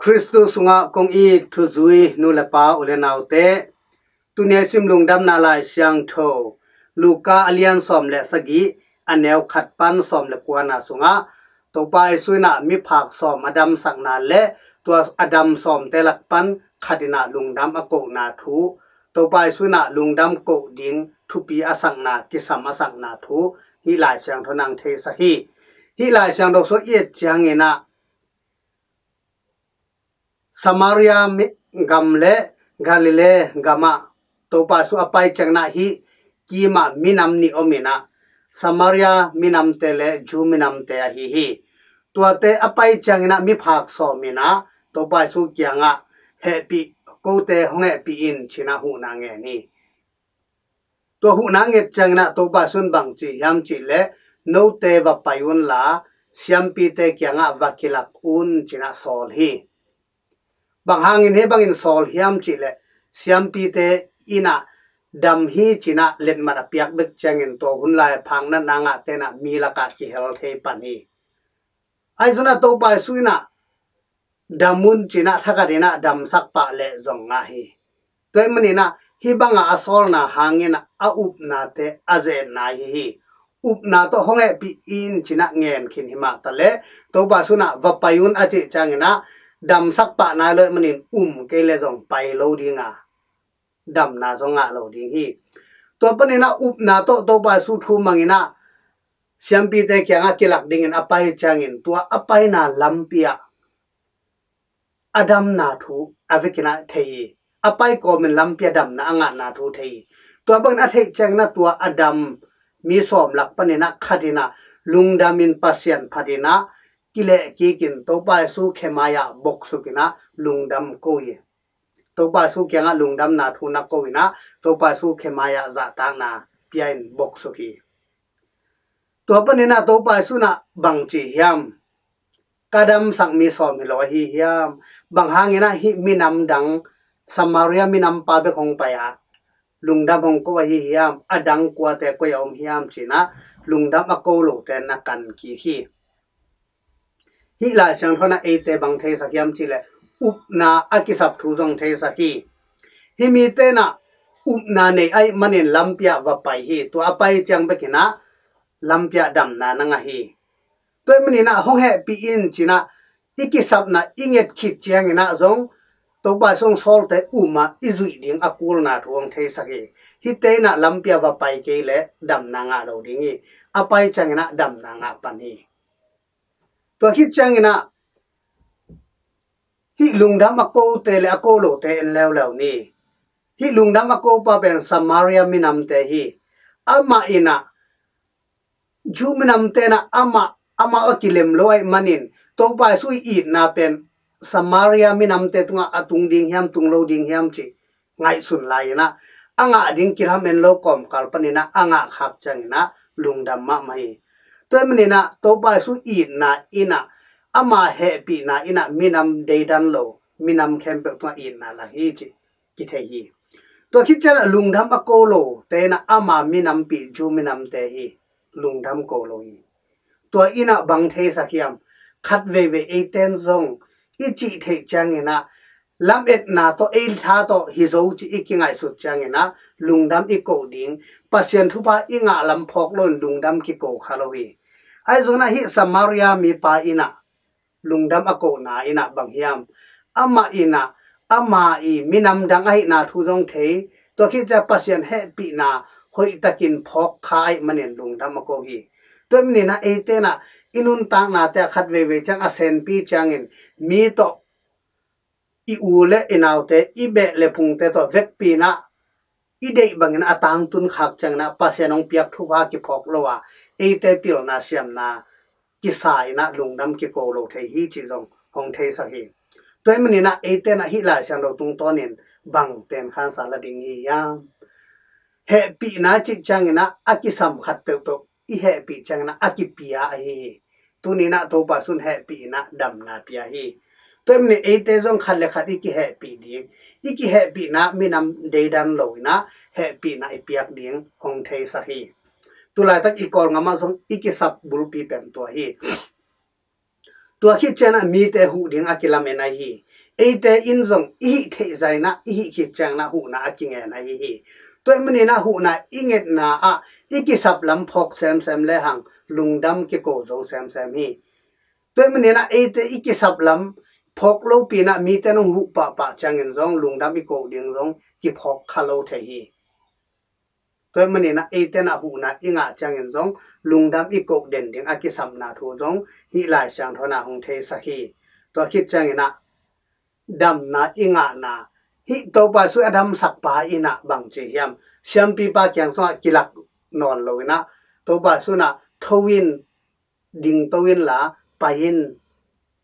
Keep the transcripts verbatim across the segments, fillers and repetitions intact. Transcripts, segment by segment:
Khristu sungah kong it thuzui nu le pa u le naute, tuni a i sim Lungdamna Lai Siangtho Luka a lian sawm le sagih, a neu khat pan sawm le kuana sungah Topa Jesu in ah miphak sawm a damsakna le tua a dam sawmte lak pan khat in ah lungdam a kohna thu, Topa Jesu in ah lungdam koh ding thupi a sakna, kisam a sakna thu hih Lai Siangtho in ah theisak hi. Hih Lai Siangtho sung i et ciangin ah Samaria mi-, gam le Galilee gamah Topa Jesu a pai ciangin ah hih kimah minam nih om in ah, Samaria minamte le Jew minamte ahi hi. Tuate a pai ciangin ah miphak sawm in ah Topa Jesu kiangah, "Hehpih, kote hong hehpih in," ci-in ah huhna ngen hi. Tua huhna nget ciangin ah Topa Jesu in bang ci hiam cih leh, "Note va pai unla, siampite kiangah va kilak un," ci-in ah sawl hi. Bang hangin hih bangin sawl hiam cih leh, siampite in ah dam hi ci-in ah letmat a piak bek ciangin tua hun lai phak natna ngahte in ah mi lakah kihel thei pan hi. Ahi zongin ah Topa Jesu in ah dam un ci-in ah thakhat in ah damsak pah leh zong ngah hi. Tua ahih manin ah hih bangah a sawlna hangin ah a upnate a ze-etna ahi hi. Upna tawh hong hehpih in ci-in ah ngen khin hi mah ta leh, Topa Jesu in ah va pai un a cih ciangin ah damsak pah nai lo ahih manin um kei leh zong pai lo ding a, damna zong ngah lo ding hi. Tua panin ah upna tawh Topa Jesu thu mangin ah siampite kiangah kilak dingin a pai ciangin tua a paina lampi ah a damna thu a vekin ah thei hi. A pai kawmin lampi ah damna a ngahna thu thei hi. Tua bangin a theih ciangin ah tua a dam mi sawm lak panin ah khat in ah lungdamin Pasian phat in ah kilehkik in Topa Jesu khe mai-ah boksuk in ah lungdam ko hi. Topa Jesu kiangah lungdamna thu na ko in ah Topa Jesu khe mai-ah zahtakna pia in boksuk hi. Tua panin ah Topa Jesu in ah bang ci hiam? "Ka damsak mi sawm hi lo ahi hiam? Bang hangin ah hih minam dang, Samaria minampa bek hong pai a, lungdam hong ko ahi hiam? A dang kuate koi a om hiam?" ci-in ah lungdam a ko lote na kan kik hi. Hih Lai Siangtho in ah eite bang theisak hiam cih leh, upna a kisap thu zong theisak hi. Hih mite in ah upna nei ahih manin lampi ah va pai hi. Tua a pai ciang bekin ah lampi ah damna na ngah hi. Tua ahih manin ah hong hehpih in ci-in ah i kisapna i nget khit ciangin ah zong Topa Jesu in sawlte um ah i zuih ding a kulna thu hong theisak hi. Hihte in ah lampi ah va pai kei leh damna ngah lo ding hi. A pai ciangin ah damna ngah pan hi. Tua khit ciangin ah hih lungdam a kote le a ko lote en leuleu ni. Hih lungdam a kopa pen Samaria minamte hi. Amah in ah Jew minamte in ah amah, amau a kilem lo ahih manin Topa Jesu i itna pen Samaria minamte tungah a tung ding hiam, tung lo ding hiam cih ngaihsun lai in ah a ngah ding kilamen lo kawmkal panin ah a ngah khak ciangin ah lungdam mahmah hi. Tua ahih manin ah Topa Jesu itna in ah ama hehpihna in ah minam deidan lo, minam khempeuh tungah itna la hi cih kithei hi. Tua khit ciangin ah lungdam a ko lote in ah ama minampi Jew minamte hi. Lungdam ko lo hi. Tua in ah bang theisak hiam? Khat veivei eiten zong i cih theih ciangin ah lametna tawh, ei tha tawh hi zo cih i kingaihsut ciangin ah lungdam i ko ding, Pasian thupha i ngah lam phawk loin lungdam kiko kha lo hi. Ahi zongin ah hih Samaria mipa in ah lungdam a kohna in ah bang hiam? Amah in ah ama i minam dang ahihna thu zong thei, tua khit ciang Pasian hehpihna hoihtakin phawk kha ahih manin lungdam a ko hi. Tua ahih manin ah eite in ah i nuntaknate ah khat veivei ciang a senpi ciangin mi tawh, i u le i naute, i beh le phungte tawh vekpi in ah i deih bangin a tangtun khak ciangin ah Pasian hong piak thupha kiphawk lo a, eite pilna siamna kisa in ah lungdam kiko lo thei hi cih zong hong theisak hi. Tua ahih manin ah eite in ah hih Lai Siangtho tungtawnin bang tenkhansa la ding hi hiam? Hehpihna cih ciangin ah a kisam khat peuhpeuh i hehpih ciangin ah a kipia ahi hi. Tuni in ah Topa Jesu in hehpih in ah damna pia hi. Tua ahih manin eite zong khat le khat i kihehpih ding, i kihehpihna minam deidan lo in ah hehpihna i piak ding hong theisak hi. Tulaitak i Kawlgam ah zong i kisap bulpi pen tua hi. Tua khit ciangin ah mite huh ding a kilamen ahi hi. eite in zong i hih theih zah in ah, i hih khit ciangin ah huhna a kingen ahi hi. Tua ahih manin ah huhna i ngetna ah i kisap lam phawk semsem lehang lungdam kiko zo semsem hi. Tua ahih manin ah eite i kisap lam phawk lopi in ah mite in hong huh pahpah ciangin zong lungdam i ko ding zong kiphawk kha lo thei hi. Tua ahih manin ah eite in ah huhna i ngah ciangin zong lungdam i ko den ding a kisapna thu zong hih Lai Siangtho in ah hong theisak hi. Tua khit ciangin ah damna i ngahna, hih Topa Jesu a damsakpa in ah bang ci hiam, siampipa kiang sungah kilak nawn lo in ah, Topa Jesu in ah tho in, dingto inla pai in,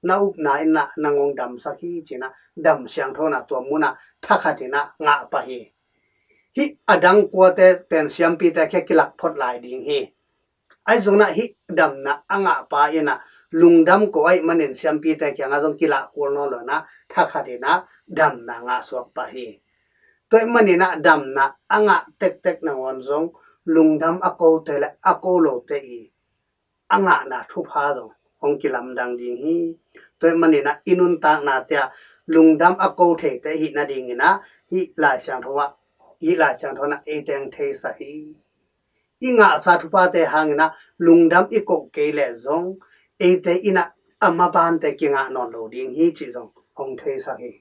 na upna in ah nang hong damsak hi ci in ah dam siangtho in ah tua mun ah thakhat in ah ngah pah hi. Hih a dang kuate pen siampite kiang kilak phot lai ding hi. Ahi zongin ah hih damna a ngahpa in ah lungdam ko ahih manin siampite kiangah zong kilah kul nawn lo in ah thakhat in ah damna ngahsuak pah hi. Tua ahih manin ah damna a ngah tektek nangawn zong lungdam a kote le a ko lote i a ngahna thupha zong hong kilamdang ding hi. Tua ahih manin ah i nuntaknate ah lungdam a ko theite i hih nadingin ah hih Lai Siangtho ah, hih Lai Siangtho in ah eite hong theisak hi. I ngahsa thuphate hangin ah lungdam i ko kei leh zong eite in ah a mabante kingah nawn lo ding hi cih zong hong theisak hi.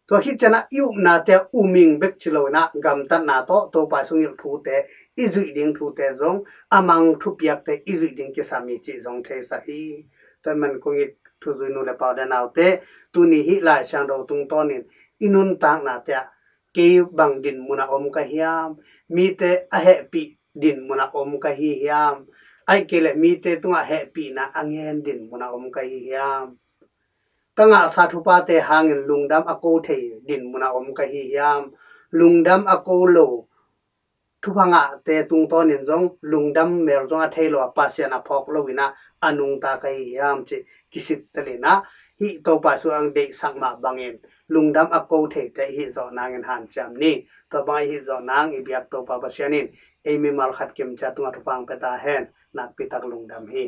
Tua khit ciangin ah i upnate ah uming bek ci lo in ah gamtatna tawh Topa Jesu hong hilh thute, i zuih ding thute zong, a mang thupiakte i zuih ding kisam hi cih zong theisak hi. Tua ahih manin kong it thuzui nu le pa u le naute, tuni hih Lai Siangtho tungtawnin i nuntaknate ah kei bang dinmun ah om ka hiam? Mite a hehpih dinmun ah om ka hi hiam? Ahih kei leh mite tungah hehpihna a ngen dinmun ah om ka hi hiam? Ka ngahsa thuphate hangin lungdam a ko thei dinmun ah om ka hi hiam? Lungdam a ko lo thupha ngahte tungtawnin zong lungdam mel zong a thei lo a, Pasian a phawk lo in ah a nungta ka hi hiam cih kisittel in ah hih Topa Jesu a deihsak mah bangin lungdam a ko theite i hih zawh nangin hanciam ni. Tua bang i hih zawh nang i biak Topa Pasian in ei mimal khat kimciat tungah thupha hong pia ta hen. Nakpi tak lungdam hi.